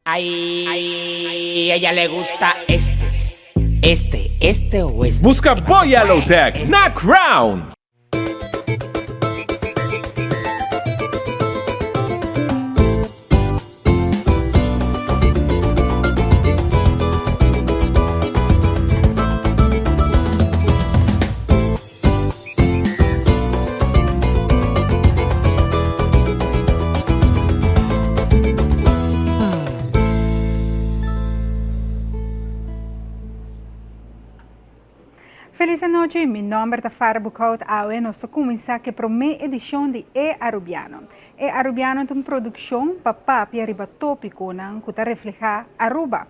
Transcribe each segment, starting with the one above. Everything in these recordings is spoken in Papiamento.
Ay, a ella le gusta este, este, este o este. Busca bo Yellow Tag na Crown! Feliz anochi, mi nomber ta Farah Boekhout. Awe nos ta cuminsa cu e prome edicion di E Arubiano. E Arubiano ta un produccion pa papia riba topiconan cu ta refleha Aruba.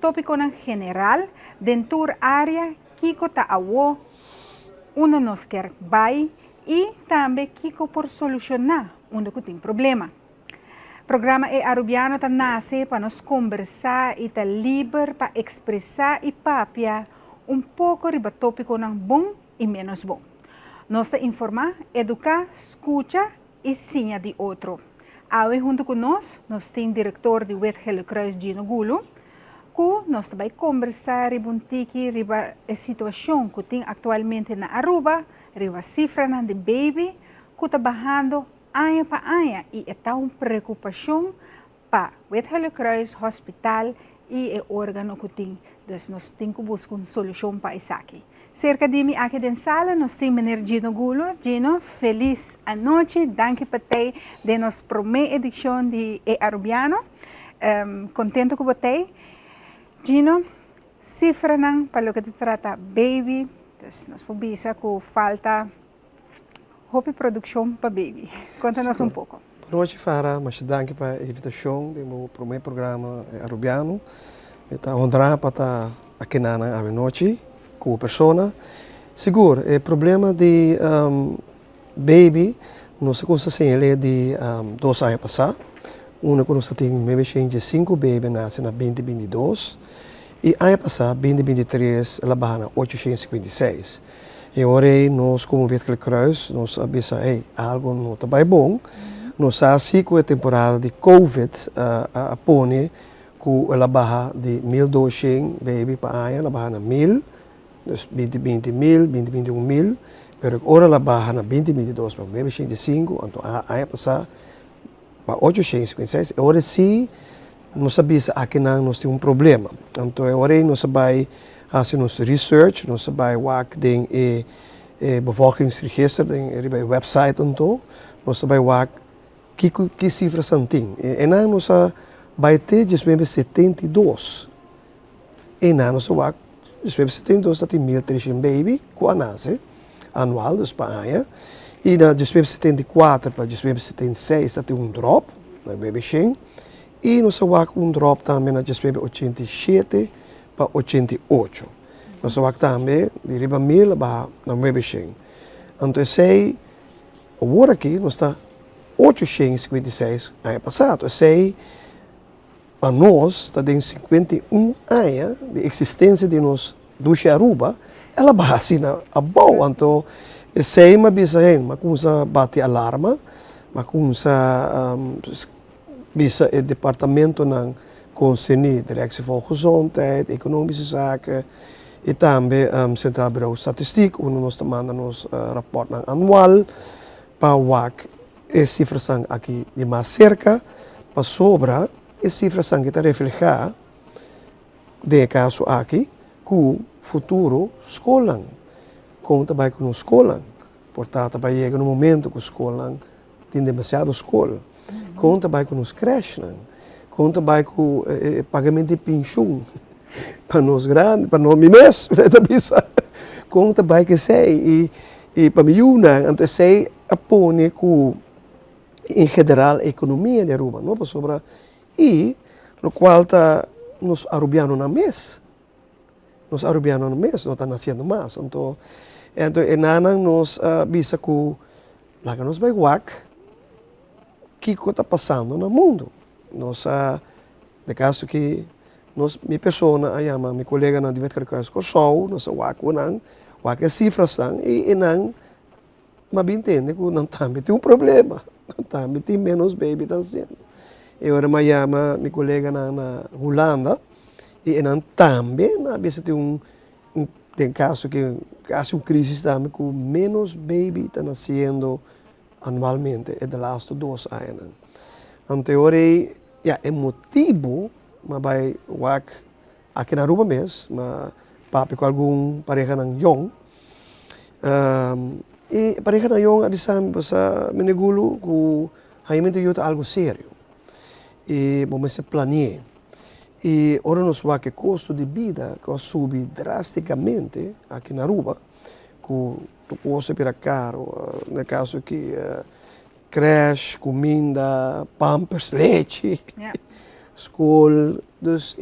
Topiconan general den tur area Kiko ta awo, unda nos kier bai y tambe kiko por soluciona unda cu tin problema. Programa E Arubiano ta nace pa nos combersa y ta liber pa expresa y papia un poco riba topiconan bon y menos bon. Nos ta informa, educa, scucha y siña di otro. Awe hunto cu nos, nos tin director di Wit Gele Kruis Gino Gulu, cu nos ta bay combersa riba un tiki riba e situacion cu tin actualmente na Aruba, riba cifranan di baby cu ta bahando aña pa aña y e ta un preocupacion pa Wit Gele Kruis, hospital y e organo cu tin. Dus nos tin cu busca un solucion pa esaki. Cerca di mi aki den sala nos tin meneer Gino Gulo. Gino, feliz anochi. Danki pa tey den nos prome edicion di E Arubiano. Contento cu bo tey. Gino, cifranan pa loke ta trata baby. Dus nos por bisa cu falta hopi produccion pa baby. Conta nos un poco. Bon nochi Farah, masha danki pa e invitacion den bo prome programa E Arubiano. Mi ta honra pa ta akenanan awe nochi ku bo persona. Sigur, e problema di baby nos a kuminsá señal'é di dos aña pasá, unda ku nos ta tin nuebe shen dje sinku baby a nase na binti binti dos i aña pasá binti binti tres el a baha na ocho shen sikuenta i seis. E ora ei nos komo Wit Gele Kruis nos a bisa hey algu no ta bai bon, nos sa si ku e temporada di covid a pone ku el a baha di 1200 baby pa aña el a baha na 1000, dus binti binti mil, binti binti un mil, pero ora el a baha na binti binti dos pa nuebe shen di sinku, anto aña pasá pa ocho shen 56, e ora sí nos a bisa akinan nos tin un problema. Anto e ora ei nos a bai hasi nos research, nos a bai wak den e bevolkingsregister, den riba e website anto, nos a bai wak kiko ki sifrasan tin. Einan nos a bai te diesnuebe 72. Einan nos a wak diesnuebe 72 ta tin 1300 baby ku a nase anual, dus pa aña. I na diesnuebe 74 pa diesnuebe 76 ta tin un drop na nuebe shen. I nos a wak un drop tambe na diesnuebe 87 pa 88. Nos a wak tambe di riba mil a baha na nuebe shen. Anto esei Awor aki nos ta 856 aña pasá. Esei pa nos ta den 51 aña di eksistensia di nos dushi Aruba, el a baha asina abou. Anto esei mi a bisa hende, mi a kumsa bati alarma, mi a kumsa bisa e departamentonan konserní, Directie Volksgezondheid, Economische Zaken i tambe Centraal Bureau Statistiek, unda nos ta manda nos rapòrtnan anual pa wak e sifrasan aki di mas serka, pasobra e sifrasan ki ta reflehá den e kaso aki ku futuro skolnan, kon ta bai ku nos skolnan. Por ta ta bai yega un momento ku skolnan tin demasiado skol. Kon ta bai ku nos krèshnan? Kon ta bai ku e pagamentu di penshun pa nos grandi, pa nos, mi mes mi ta bisa. Kon ta bai ku esei? I i pa mi yunan, anto esei a pone ku en general ekonomia di Aruba, no? Pasobra i lokual ta nos arubianonan mes. Nos arubianonan mes no ta nasiendo mas. Anto anto e nannan nos a bisa ku laga nos bai wak kiko ta pasando na mundu. Nos a de kaso ki nos mi persona a yama mi koleganan di Wit Gele Kruis Kòrsou, nos a wak ku nan, wak e sifrasnan i e nan m'a bin tende ku nan tambe tin un problema, nan tambe tin menos baby ta nasiendo. E ora mi a yama mi koleganan na Hulanda i enan tambe nan a bisa tin un un den kaso ke kasi un krisis tambe ku ménos baby ta nasiendo anualmente e de lastu dos añanan. Anto e ora ei ya e motibu mi a bai wak aki na Aruba mes, mi a papia ku algun parehanan yòn i e parehanan yòn a bisa mi, bo sa Meneer Gulu ku hañamentu yu ta algu serio i bo mester plani'é. I ora nos wak e kosto di bida ku a subi drástikamente aki na Aruba, ku tur kos a bira karu, na e kaso aki Crash, cuminda, pampers, lechi, school, dus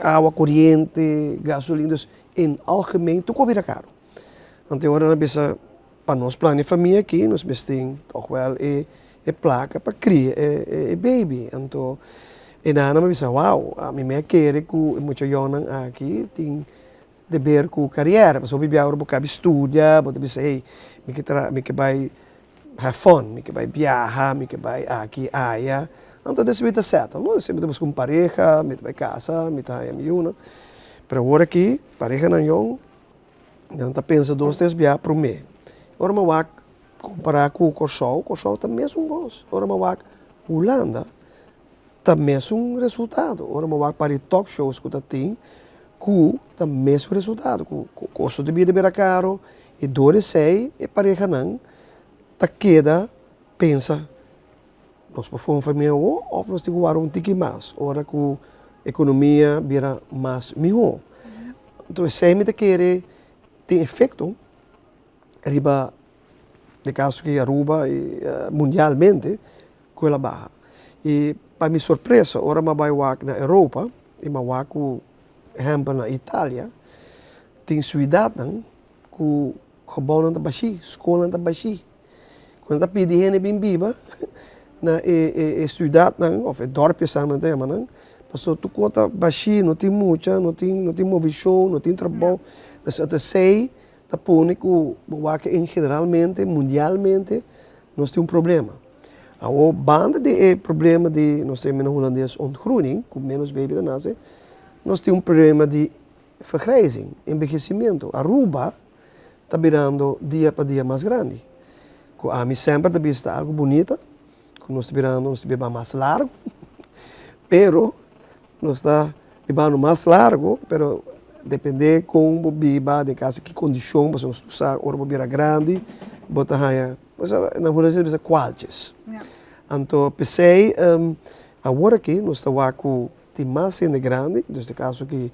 awa coriente, gasolin, dus in algemeen tur cos bira caro. Anto e ora nan a bisa pa nos plania famia aki nos mester tin toch wel e e placa pa cria e baby. Anto e nan a bisa wow, ami mi a kere cu e mucha yonnan aki tin deber cu cariera, pasobra hopi bia ora bo cabi studia bo ta bisa hey mi ke traha mi ke bai have fun, mi ke bai biaha, mi ke bai aki aya, anto despues mi ta settle no, despues mi ta busca un pareha, mi ta bai casa, mi ta haña mi yunan, pero awor aki parehanan yong nan ta pensa dos tres bia prome, ora mi a wak compara cu Corsou, Corsou ta mesun cos, ora mi a wak Hulanda Ta mesun resultado. Ora bo wak par di talk shows ku ta tin ku ta mesun resultado, ku kosto di bida bira karo i dor esei e parehanan ta keda pensa nos por forma famia awor òf nos tin ku wak un tiki mas ora ku ekonomia bira mas mihó. Enton esei mi ta kere tin efekto riba den kaso ki Aruba i mundialmente ku el a baha. I pa mi sorpresa ora mi a bai wak na Europa i mi a wak ku ehèmpel na Italia tin suidatnan ku gebouwnan ta bashí, skolnan ta bashí. Ku nan ta pidi hende bin biba na e suidatnan òf e dòrpjesnan nan ta yama nan pasobra tur kos ta bashí, no tin mucha, no tin no tin movishon, no tin trabou. Pues esei ta pone ku bo wak en generalmente mundialmente nos tin un problema. Awor banda di e problema di nos ta yama na hulandes ontgroening, ku menos baby ta nase, nos tin un problema di vergrijzing, enbehecimiento. Aruba ta birando dia pa dia mas grandi, ku ami semper ta bisa ta algu bunita, ku nos ta birando, nos ta biba mas largu, pero nos ta bibando mas largu, pero depende kon bo biba, den kaso ki kondishon, pasobra nos tur sa ora bo bira grandi bo ta haña. Na hulandes ta bisa kwaaltjes. Anto p'esei awor aki nos ta wak ku tin mas hende grandi, dus den kaso aki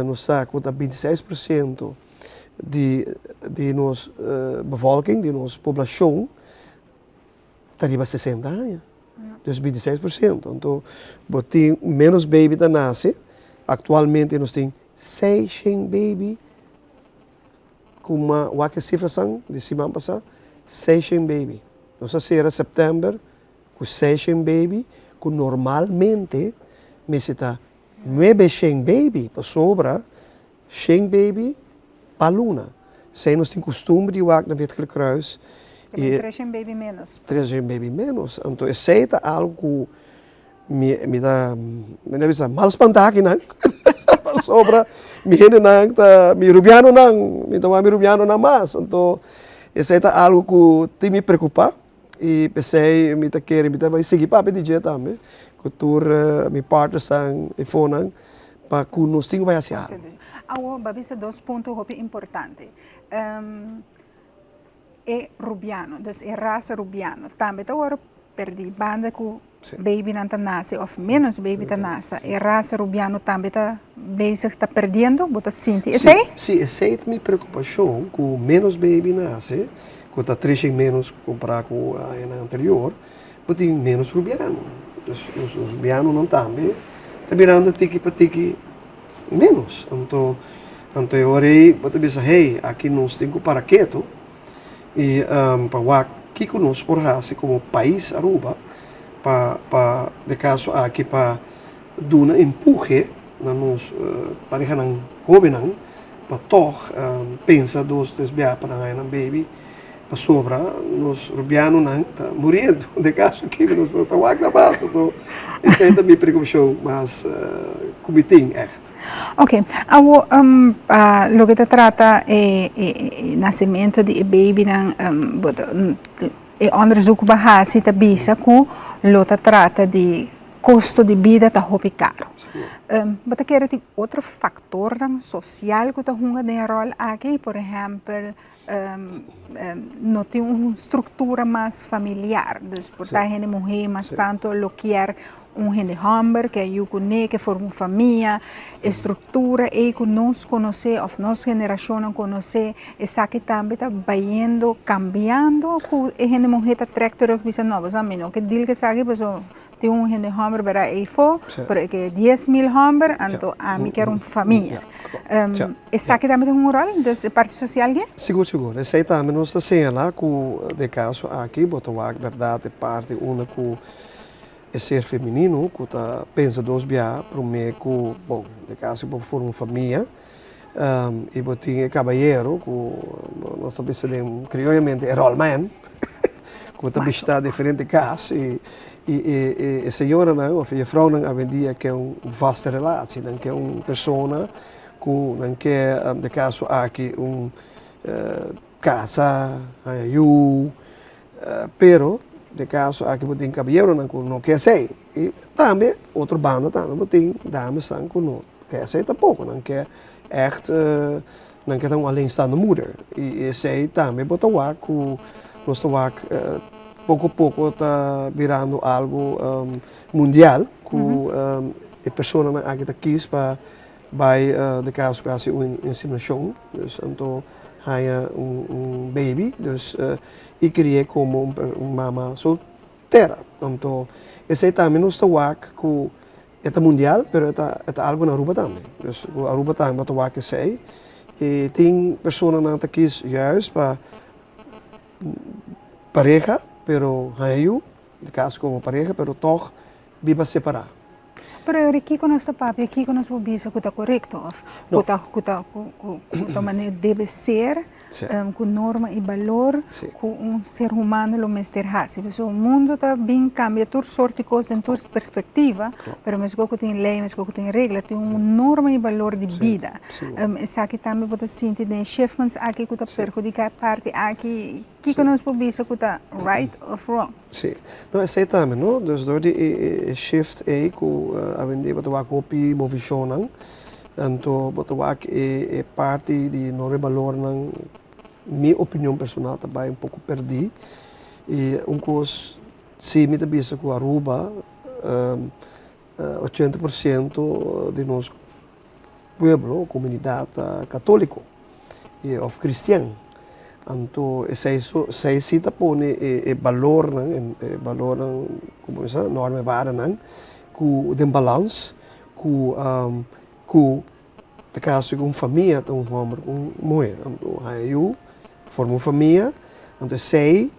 nos sa ku ta 26% di di nos bevolking, di nos poblashon ta riba 60 aña. Dus 26%. Anto bo tin ménos baby ta nase, aktualmente nos tin 600 baby. Kuma wak e sifrasan di siman pasá, 600 baby. Nos a sera sèptèmber ku 600 baby, ku normalmente mester ta 900 baby, pasobra shen baby pa luna. Esei nos tin kustumber di wak na Wit Gele Kruis. Te 300 baby ménos. 300 baby ménos. Anto esei ta algu ku Mi mi ta mi ta bisa mal spantá akinan pasobra mi hendenan ta mi rubianonan mi ta wak mi rubianonan mas anto esei ta algu ku tin mi preokupá i p'esei mi ta kere mi ta bai sigui papia di dje tambe ku tur mi partnersnan e fonan pa ku nos tin ku bai hasi algu. Awor bo a bisa dos punto hopi importante e rubiano dus e rasa rubiano tambe ta wòrdu pèrdí banda ku Babynan ta nase of menos baby ta nasa, e rasa rubiano tambe ta bezig ta perdiendo? Bo ta sinti esei? Si, esei ta mi preokupashon, ku menos baby nase, ku ta trece menos kompará ku añanan anterior, bo tin menos rubiano. Dus nos rubianonan tambe ta birando tiki pa tiki menos. Anto, anto e ora ei bo ta bisa, hey, aki nos tin ku para ketu i pa wak kiko nos por hasi komo pais Aruba pa pa de kaso aki pa duna empuhe na nos parehanan hobennan pa tòg pensa dos tres bia pa nan haña nan baby. Pasobra nos rubianonan ta muriendo. Den kaso aki nos no ta wak na basa. Anto esei ta mi preokupashon mas ku mi tin ègt. Ok, awo pa loke ta trata e nasementu di e babynan bo ta e onderzoek ku bo a hasi ta bisa ku lo ta trata di kosto di bida ta hopi karo. Bo ta kere tin otro faktornan sosial ku ta hunga den e ròl aki? Por ehèmpel no tin un struktura mas familiar, dus por ta hende muhé mas tantu lo kier un hende hòmber ke a yu kuné, ke forma un famia, e struktura ei ku nos konosé òf nos generashonnan konosé, esaki tambe ta bayendo, kambiando ku e hende muhé ta trèk terug bisa no, bo sa mi no ke dil ku esaki pasobra Tin un hende homber bera eyfo, pero e ke 10.000 homber, anto ami kier un famia. Esaki tambe tin un rol, dus e parti social ke? Sigur, sigur. Esey tambe nos ta señala ku den kaso aki bo ta wak bèrdat e parti unda ku e ser femenino ku ta pensa dos bia promé ku, bon, den kaso bo forma un famia i bo tin e kabayero ku nos ta bisa den krioyamente e rolman ku ta bishita diferente kas i e señoranan òf e jefrounan awendia ke un vaste relatie, nan ke un persona ku nan ke den kaso aki un kasa, haña yu, pero den kaso aki bo tin kabayeronan ku no ke esei i tambe otro banda tambe bo tin damesnan ku no ke esei tampoko, nan ke ègt nan ke ta un alleenstaande moeder i esei tambe bo ta wak ku nos ta wak poko poko ta birando algu mundial ku e personanan aki ta kis pa bai den kaso ku hasi un inseminashon dus anto haña un baby dus i kri'é komo un mama soltera anto esei tambe nos ta wak ku E ta mundial, pero e ta e ta algu na Aruba tambe. Dus ku Aruba tambe bo ta wak esei. I tin personanan ta kis juist pa pareha, pero haña yu, di kas komo pareha, pero tòg biba separá. Pero Yori, kiko nos ta papia, kiko nos por bisa ku ta korekto òf ku ta ku ta ku ta manera debe ser? Ku norma i balor ku un ser humano lo mester hasi. Pasobra mundu ta bin kambia tur sort di kos den tur perspektiva, pero meskos ku tin lei, meskos ku tin regla, tin un norma i balor di bida. Esaki tambe bo ta sinti den e shiftments aki ku ta perhudiká e parti aki. Kiko nos por bisa ku ta right of wrong? Sí. No, esei tambe, no? Dus dor di e shift ei ku awendia bo ta wak hopi movishonnan, Anto bo ta wak e parti di no rebalornan, mi opinion personal ta bai un poko perdí. I un kos si mi ta bisa ku Aruba 80% di nos pueblo, komunidat ta katoliko òf kristian. Anto esei so esei si ta pone e balornan, e balornan komo bisa norma e waardenan ku den balans. Ku ku ta kasa ku un famia ta un hòmber ku un muhé. Anto haña yu, forma un famia, anto esei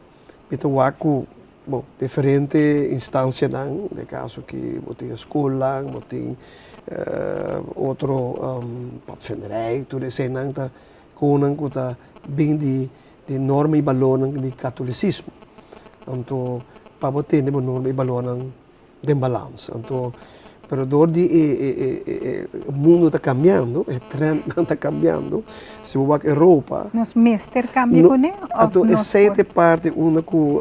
mi ta wak ku bo diferente instansianan, den kaso ki bo tin skolnan, bo tin otro padvinderij, tur eseinan ta konan ku ta bin di di norma i balornan di katolisismo. Anto pa bo tene bo norma i balornan den balans. Anto, pero dor di e e e e mundo ta cambiando, e trendnan ta cambiando, si bo wak Europa. Nos mester cambia kuné of Anto nos esei por? ta e parti unda ku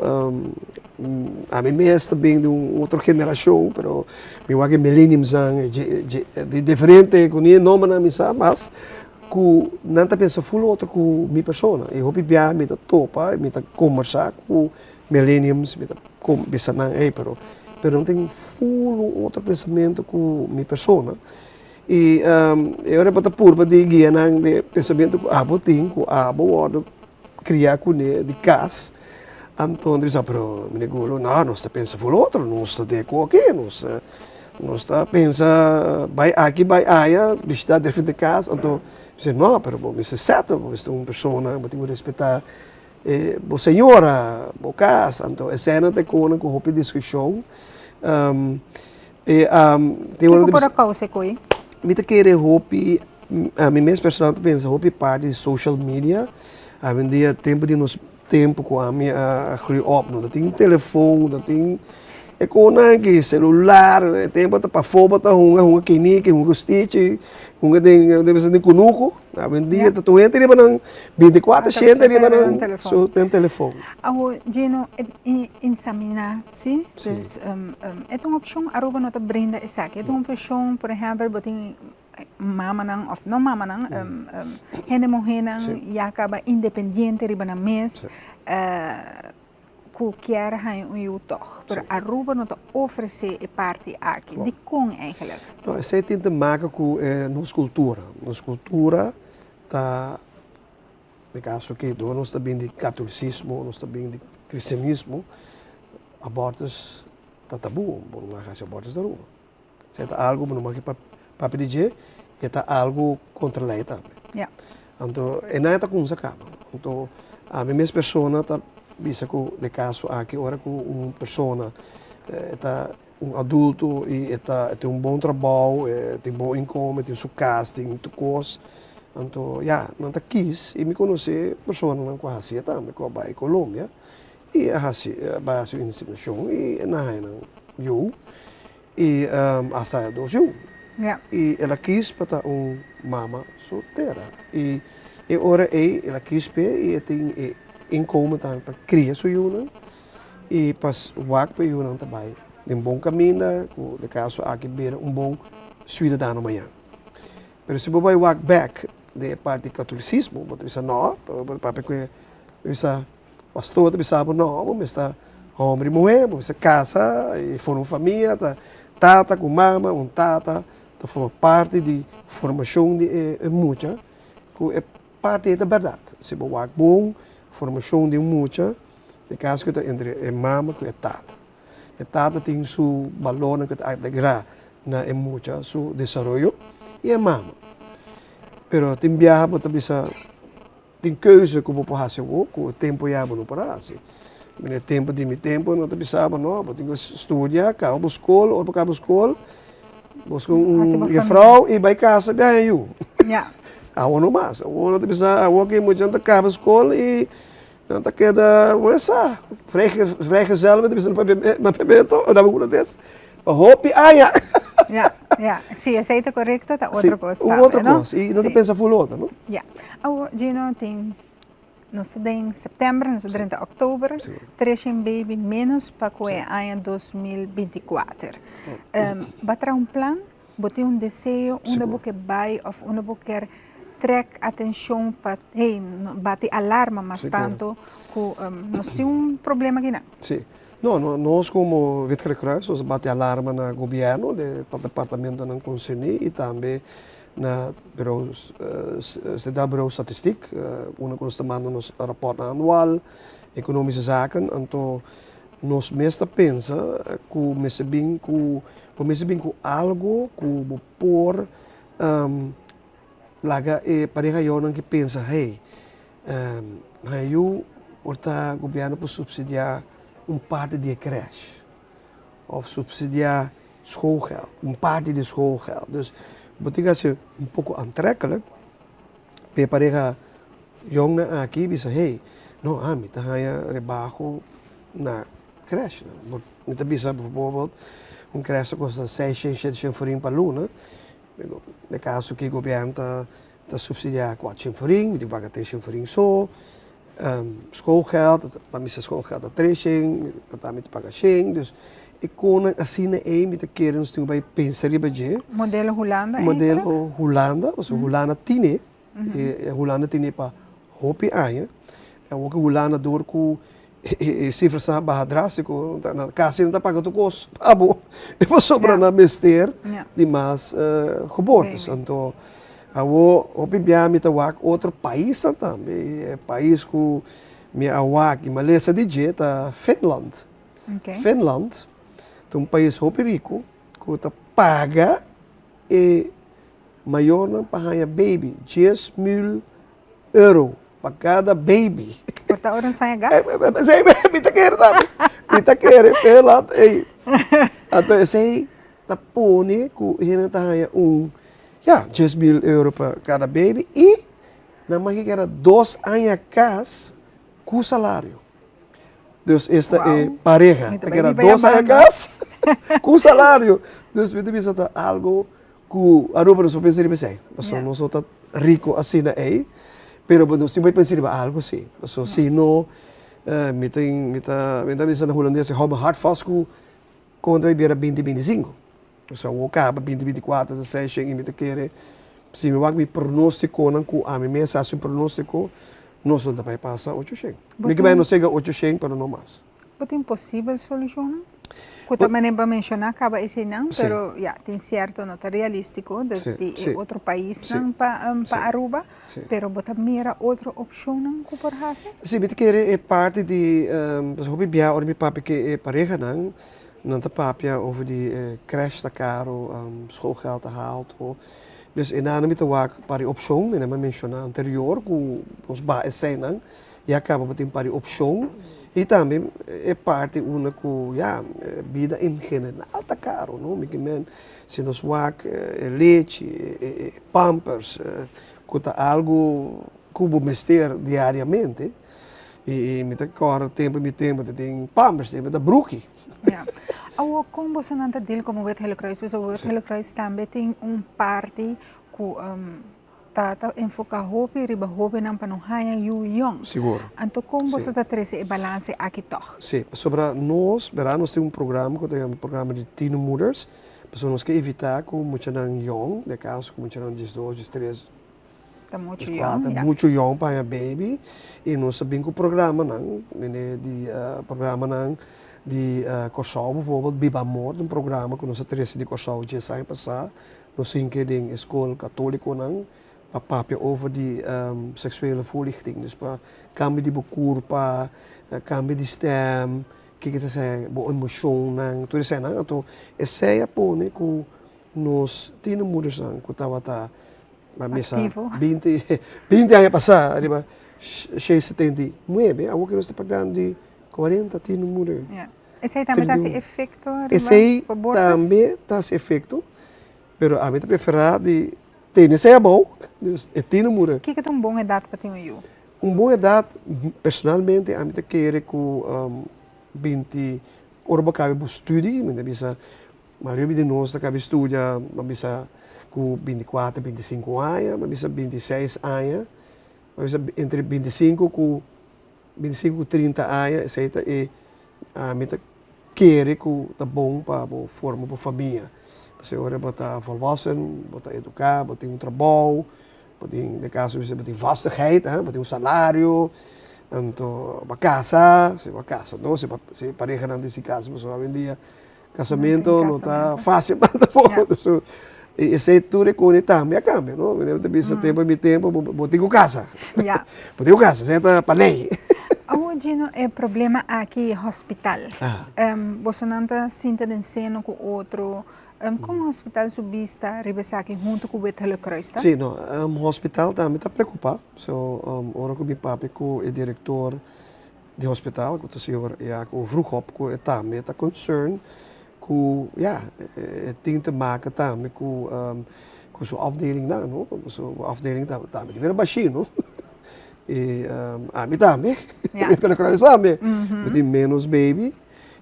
ami mes ta bin di un otro generacion, pero mi wak e millenniumsnan, e dje dje di diferente ku ni e nombernan mi sa mas, ku nan ta pensa ful otro ku mi persona. I hopi bia mi ta topa, mi ta kombersá ku Millenniums, mi ta bisa nan, ey, pero, pero nan tin full un otro pensamiento ku mi persona. I e ora bo ta purba di guia nan den e pensamiento ku abo tin, ku abo wòrdu kriá kuné di kas, anto nan ta bisa, pero mi Gulo, no, nos ta pensa full otro, nos ta den ku aki, nos ta, nos ta pensa bai aki, bai aya, bishitá diferente kas, anto mi bisa, no, pero bo mester settle, bo mester un persona, bo tin ku respetá E bo señora, bo casa, anto esena ta kona ku hopi diskushon. E tin Kiko por a kousa e koi? Mi ta kere hopi, ami mes personal ta pensa hopi parti di social media. Awendia tempu di nos Tempu ku ami a groei op no ta tin telefon, no ta tin e konan aki, selular, e tempu ta pafó bo ta hunga, hunga kiniki, hunga stichi, hunga den den kunuku. Awendia ta tur hende riba nan binti kuater shente riba nan su den telefon. Awor Gino, e inseminatie, dus e ta un opshon, Aruba no ta brinda esaki, e ta un opshon por ehèmpel bo tin mamanan of no mamanan, hende muhénan ya kaba independiente riba nan mes ku kier haña un yu tòg. Pero Aruba no ta ofresé e parti aki. Dikon eigenlijk? No, esei tin te maka ku nos kultura. Nos kultura ta, den kaso aki, dor nos ta bin di katolisismo, nos ta bin di kristianismo, abortus ta tabu. Bo no mag hasi abortus na Aruba. Si e ta algu bo no mag papia di dje, e ta algu kontra lei tambe. Anto e nan e ta kumsa kaba. Anto ami mes persona ta bisa ku den kaso aki ora ku un persona e ta un adulto i e ta e tin un bon trabou, e tin bon inkomen, e tin su kas, tin tur kos, anto ya nan ta kis i mi konosé personanan ku a hasié tambe ku a bai Colombia i a hasi a bai hasi un inseminashon i nan haña nan yu. I a saya dos yu. I el a kis pa ta un mama soltera. I e ora ei el a kis p'e i e tin e inkomen tambe pa kria su yunan i pa wak pa e yunan ta bai den bon kaminda ku den kaso aki bira un bon siudadano mañan. Pero si bo bai wak bèk den e parti katolisismo bo ta bisa nò, papia ku e bisa. Pastor ta bisa bo, no, bo mester homber i muher, bo mester casa i forma un famia, ta tata ku mama, un tata ta forma parti di formashon di e mucha, ku e parti ei ta bèrdat. Si bo wak bon, formashon di un mucha, den kaso ku ta entre e mama ku e tata. E tata tin su balornan ku ta agregá na e mucha su desaroyo i e mama. Pero tin biaha bo ta bisa. Tin keuze ku bo por hasi awor ku e tempu ya bo no por hasi. Mi na e tempu di mi tempu no ta bisa bo no, bo tin ku studia, kaba bo skol, ora bo kaba bo skol, buska un jefrou i bai kasa bai haña yu. Awor no mas, awor no ta bisa awor ku e muchanan ta kaba skol i nan ta keda bo no sa, vrijgezel mi ta bisa na papiamento o na hulandes, pa hopi aña. Ya, ya. Si esei ta korekto ta otro kos tambe, no? Un otro kos, i no ta pensa ful otro, no? Ya. Awor, Gino, tin, nos ta den sèptèmber, nos ta drenta òktober, treshen baby ménos pa ku e aña 2024. Bo a traha un plan? Bo tin un deseo unda bo ke bai òf unda bo kier trèk atenshon pa, hey, bati alarma mas tantu ku nos tin un problema akinan? Si. No, nos komo Wit Gele Kruis nos a bati alarma na gobièrnu, den e departamentonan konserní i tambe na Bureau, Centraal Bureau Statistiek, unda ku nos ta manda nos rapòrtnan anual, Economische Zaken, anto nos mes ta pensa ku mester bin ku, bo mester bin ku algu ku bo por laga e pareha yonan ki pensa, hey, haña yu por ta gobièrnu por supsidiá un parti di e krèsh òf supsidiá schoolgeld, un parti di schoolgeld. Dus bo tin ku hasi un poko aantrekkelijk pa e pareha yòngnan aki bisa, hey, no ami ta haña rebaho na krèsh. Mi ta bisa bijvoorbeeld un krèsh ta kosta seishent, sheteshent florin pa luna, Den kaso ku gobièrnu ta ta supsidiá kuatroshen florin, mi tin ku paga treshen florin so. Schoolgeld, pa mi sa schoolgeld ta treshen, por ta mi ta paga shen. Dus e konan asina ei mi ta kere nos tin ku bai pensa riba dje. Modelo Hulanda eigenlijk? Modelo Hulanda, pasobra Hulanda tine. Hulanda tine pa hopi aña. Awor ku Hulanda dor ku e sifras a baha drástiko, kasi nan ta paga tur kos pa bo pasobra nan mester di mas geboortes. Anto awor hopi bia mi ta wak otro paisnan tambe. E pais ku mi a wak i mi a lesa di dje ta Finland. Finland ta un pais hopi riku ku ta paga e Mayornan pa haña baby, 10.000 euro pa kada baby. Por ta ora nos haña gas? Esei mi ta kere tambe. Mi ta kere Finland ei. Anto esei ta pone ku hende ta haña un, ya, 10.000 euro pa kada baby i nan maki keda 2 aña kas. Ku salario. Dus esta e pareha ta keda dos aña kas ku salario. Dus mi ta bisa ta algo ku Aruba nos por pensa riba esei. Pasobra nos no ta riko asina ei, pero nos tin por pensa riba algo si. Pasobra si no mi tin mi ta mi ta bisa na hulandes hou mi hart vast ku kon ta bai bira binti binti sinku. Pasobra awor kaba binti binti kuater ta seis shen i mi ta kere si mi wak mi pronostikonan ku ami mes a hasi un pronostiko nos no ta bai pasa ocho shen. Mi ke bai nos yega ocho shen pero no mas. Bo tin posibel solushonnan? Ku ta manera bo a menshoná kaba eseinan pero ya tin sierto no ta realístiko dus di e otro paisnan pa Aruba pero bo ta mira otro opshonnan ku por hasi? Si mi ta kere e parti di pasobra hopi bia ora mi papia ku e parehanan Nan ta papia over di e crèche ta caro, schoolgeld ta halto. Dus e nan mi ta wak par di opcion, mi nan a menciona anterior cu nos baha eseinan, ya caba bo tin par di opcion. Y tambe e parti unda cu ya bida en general ta caro, no? Mi ke men si nos wak e lechi, e pampers, cu ta algo cu bo mester diariamente. I mi ta kòrda tempu mi tempu ta tin pampers, tempu ta bruki. Ja. Awor kon bosonan ta deal komo Wit Gele Kruis? Pasobra Wit Gele Kruis tambe tin un parti ku ta ta enfoká hopi riba hóbennan pa no haña yu yòn. Sigur. Anto kon boso ta trese e balanse aki tòg? Si, pasobra nos, bèrdat nos tin un programa ku ta yama programa di tienermoeders, pasobra nos ke evitá ku muchanan yòn, den kaso ku muchanan diesdos, diestres, Ta muchu yòn, ya. Ta muchu yòn pa haña baby i nos a bin ku programanan, mene di programanan di Kòrsou bijvoorbeeld, Biba Amor ta un programa ku nos a trese di Kòrsou dies aña pasá, nos hinka den e skol katólikonan pa papia over di seksuele voorlichting, dus pa kambio di bo kurpa, kambio di stèm, kiko ta esei, bo emoshonnan, tur eseinan, anto esei a pone ku nos tienermoedersnan ku tabata Ba mesa 20, 20 aña pasá riba 679, awor ke nos ta pagando di 40 tien un muda. Ja. Esei tambe ta hasi efekto riba Esei tambe ta hasi efekto, pero ami ta preferá di tene esei abou, dus e tien un muda. Kiko ta un bon edat pa tin un yu? Un bon edat, personalmente ami ta kere ku 20, ora bo kabe bo studi, mi ta bisa Mayoria di nos ta kabi studia, bo bisa ku 24, 25 aña, bo bisa 26 aña, bo bisa entre 25 ku 25 ku 30 aña, esei ta e ami ta kere ku ta bon pa bo forma bo famia. Pasobra ora bo ta volwassen, bo ta eduká, bo tin un trabou, bo tin den kaso bo tin vastigheid, bo tin un salario, anto bo a kasa, si bo a kasa no, si parehanan tin si kasa pasobra awendia Casamento no ta fácil mas tampoco. Yeah. So, e esei tur e kone tambe a cambia, no? Mi ta bisa tempo mi tempo bo, bo tin ku casa. Ja. Bo tin ku casa, esei ta pa lei. Awor Gino, e problema aki hospital. Ah. Bosonan ta sinta den seno ku otro. Kon hospital su bista riba esaki huntu ku Wit Gele Kruis ta? Sí, no, hospital tambe ta preocupa. So, ora ku mi papia ku e director di hospital ku ta señor Jaco Vroegop ku e tambe ta concern ku ya e tin te maken tambe ku ku su afdelingnan no su afdeling tambe ta bira bashí no i ami tambe mi ta kruis tambe mi tin menos baby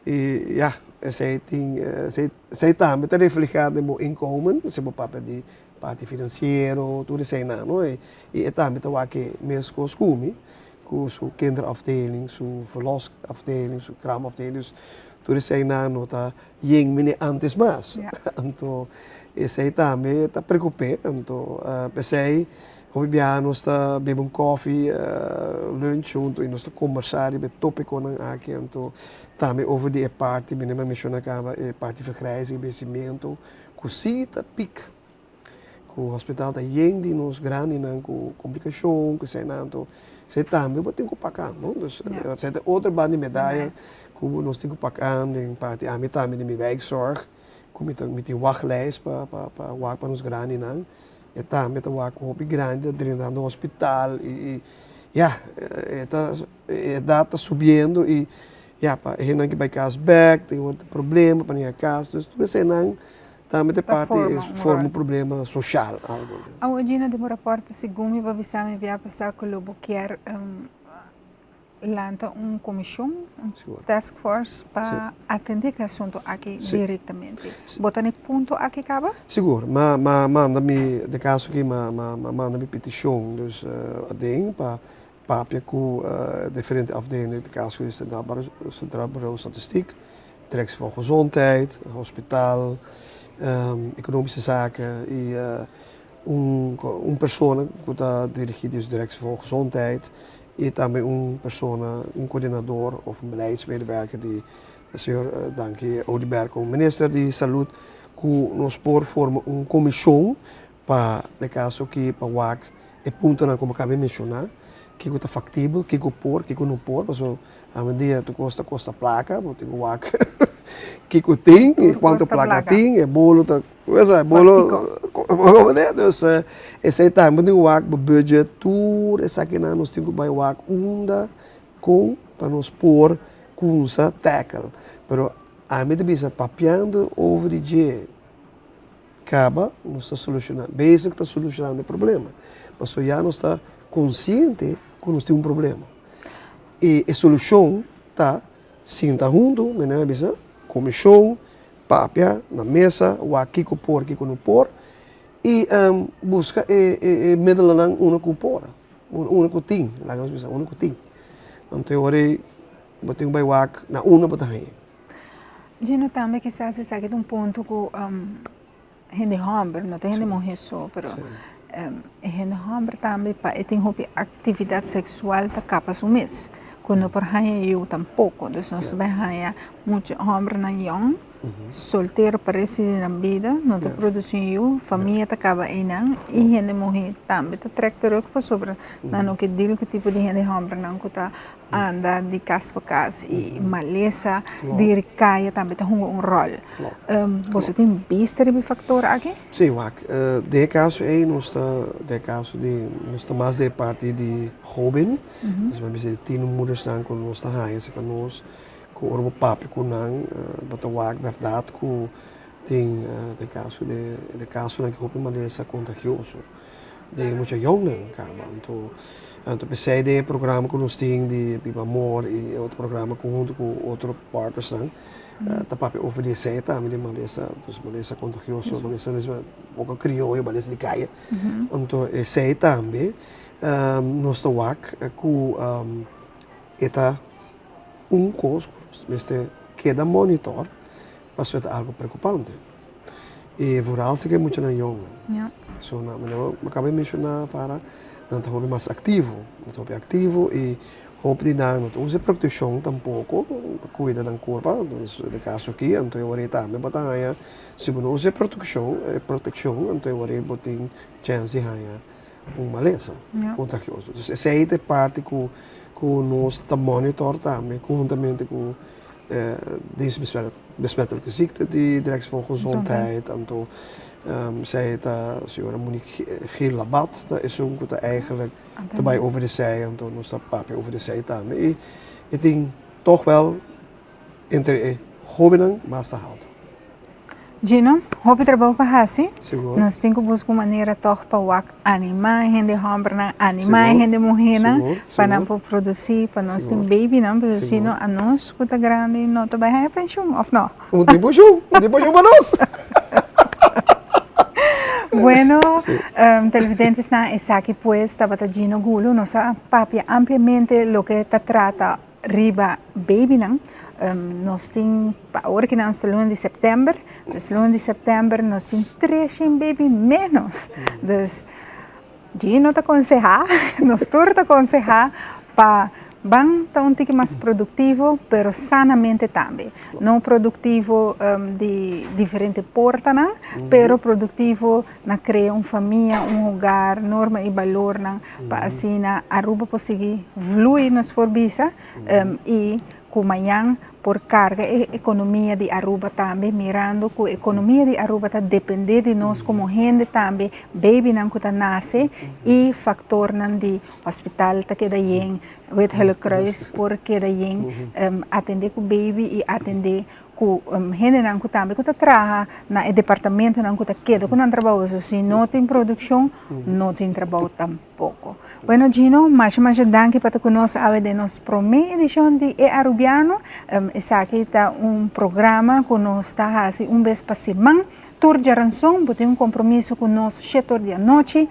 i ya esei tin esei tambe ta reflehá den bo inkomen si bo papia di parti finansiero tur eseinan no i e tambe ta wak e meskos ku mi. Ku su kinderafdeling, su verlosafdeling, su kraamafdeling, dus tur eseinan no ta yen mene antes mas. Anto esei tambe ta preokup'é. Anto p'esei hopi biaha nos ta bebe un kòfi, lunch huntu i nos ta kombersá riba e tópikonan aki. Anto tambe over di e parti, mi a menshoná kaba, e parti vergrijzing, envejecimiento, ku sí ta pik. Ku hospital ta yen di nos grandinan ku komplikashon, ku eseinan, anto esei tambe bo tin ku paga, no? Dus esei ta otro banda di medaya ku nos tin ku paga den parti ami tambe di mi wijkzorg ku mi ta mi tin wachtlijst pa pa pa wak pa nos grandinan, e tambe ta wak ku hopi grandi ta drentando hospital i ya e ta e edat ta subiendo i ya pa e hendenan ke bai kas bek tin otro problema pa nan yega kas, dus tur eseinan Tambe ta parti forma un problema social algo. Awor Gina den bo raporto segun mi bo bisa mi bia pasa ku lo bo kier. Lanta un komishon, un task force pa atendé ku e asuntu aki direktamente. Bo ta na e punto aki kaba? Sigur. Ma ma manda mi, den kaso aki ma ma ma manda mi petishon dus aden pa papia ku diferente afdelingen, den kaso aki Centraal Bureau Statistiek, Directie van Gezondheid, Hospitaal, Economische Zaken i Un un persona ku ta dirigí dus Directie van Gezondheid i tambe un persona, un koordinador òf un beleidsmedewerker di señor Danki Oduber komo minister di Salud ku nos por forma un komishon pa den kaso aki pa wak e puntonan ku bo kaba di menshoná, kiko ta faktibel, kiko por, kiko no por, pasobra awendia tur kos ta kosta plaka, bo tin ku wak kiko tin i kuantu plaka tin, e bolo ta Wesa, bolo, bolo meneer, dus esei tambe tin wak bo budget, tur esakinan nos tin ku bai wak unda kon pa nos por kumsa tackle. Pero ami ta bisa papiando over di dje kaba nos ta solushona, bezig ta solushonando e problema. Pasobra ya nos ta konsiente ku nos tin un problema. I e solushon ta sinta huntu, meneer a bisa, komishon, Papia na mesa, wak kiko por, kiko no por i buska e middelenan unda ku por, unda ku tin, laga nos bisa unda ku tin. Anto e ora ei bo tin ku bai wak na unda bo ta haña. Gino, tambe kisas esaki ta un punto ku hende hòmber, no ta hende muhé so, pero e hende hòmber tambe pa e tin hopi aktividat seksual ta kapa su mes, ku no por haña yu tampoko. Dus nos ta bai haña mucha hòmbernan yòn, soltero pa resti di nan bida, no ta produsí yu, famia ta kaba einan i hende muhé tambe ta trèk terug pasobra nan no ke dil ku tipo di hende hòmbernan ku ta anda di kas pa kas i malesa di kaya tambe ta hunga un ròl. Boso tin bista riba e faktor aki? Sí, wak. Den e kaso ei nos ta den e kaso di nos ta mas den e parti di hóben. Nos a bisa di tienermoedersnan ku nos ta haña serka nos ku ora bo papia ku nan bo ta wak bèrdat ku tin den kaso di den kasonan ku hopi malesa kontagioso. Den mucha yòngnan kaba. Anto anto p'esei den e programa ku nos tin di Biba Amor i e otro programa ku huntu ku otro partnersnan ta papia over di esei tambe di malesa, dus malesa kontagioso, malesa poko krioyo, malesa di kaya. Anto esei tambe nos ta wak ku e ta un kos ku nos mester keda monitor pasobra e ta algu preokupante. I vooral si ku e muchanan yong. So nan, manera mi a kaba di menshoná para, nan ta hopi mas aktivo, nan ta hopi aktivo i hopi di nan no ta usa e protekshon tampoko pa kuida nan kurpa, den kaso aki anto e ora ei tambe bo ta haña, si bo no usa e protekshon, e protekshon anto e ora ei bo tin chèns di haña un malesa kontagioso. Dus esei ta e parti ku ku nos ta monitor tambe konhuntamente ku Dienst Besmettelijke Ziekte di Directie van Gezondheid, anto esei ta señora Monique Gil-Labat ta esun ku ta eigenlijk ta bai over esei, anto nos ta papia over esei tambe i e tin tòg wèl entre e hóbennan basta haltu. Gino, hopi trabou pa hasi. Sigur. Nos tin ku buska un manera tòg pa wak animá e hende hòmbernan, animá e hende muhénan pa nan por produsí, pa nos tin babynan, pasobra si no anos ku ta grandi no ta bai haña penshun, òf no? Un tin penshun, un tin penshun pa nos. Bueno, televidentesnan, esaki pues tabata Gino Gulu. Nos a papia ampliamente loke ta trata Riba babynan nos tin pa awor ki nan ta luna di september, dus luna di september nos tin treshen baby menos. Dus dje no ta konseha, nos tur ta konseha pa ban ta un tiki mas produktivo pero sanamente tambe. No produktivo di diferente portanan pero produktivo na krea un famia, un hogar, norma i balornan pa asina Aruba por sigui vlui nos por bisa i ku mañan por karga e ekonomia di Aruba tambe mirando ku ekonomia di Aruba ta depende di nos komo hende tambe, babynan ku ta nase i faktornan di hospital ta keda yen, Wit Gele Kruis por keda yen atende ku baby i atende. Ku hendenan ku tambe ku ta traha na e departamentonan ku ta keda ku nan trabou, so si no tin produkshon no tin trabou tampoko. Bueno Gino, masha masha danki pa ta ku nos awe den nos prome edishon di E Arubiano. Esaki ta un programa ku nos ta hasi un bes pa siman, tur djaranson bo tin un kompromiso ku nos shetor di anochi,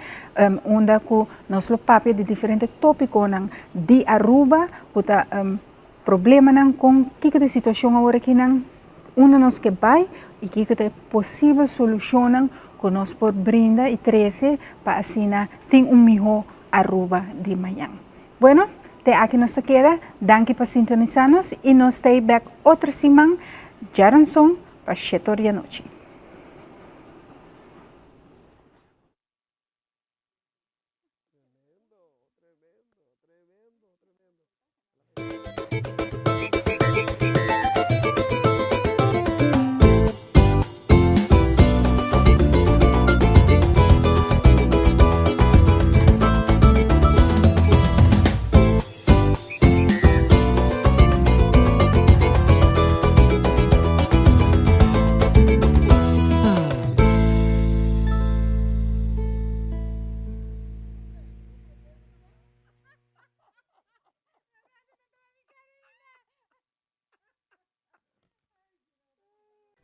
unda ku nos lo papia di diferente topikonan di Aruba ku ta Problemanan kon kiko ta e situashon awor akinan, unda nos ke bai i kiko ta e posibel solushonnan ku nos por brinda i trese pa asina tin un mihó Aruba di mañan. Bueno, te aki nos ta keda, danki pa sintonisa nos i nos ta ei bek otro siman djaranson pa shetor di anochi.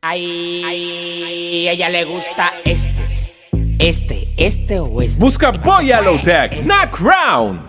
Ay, ella le gusta este, este, este o este. Busca bo Yellow Tag na Crown!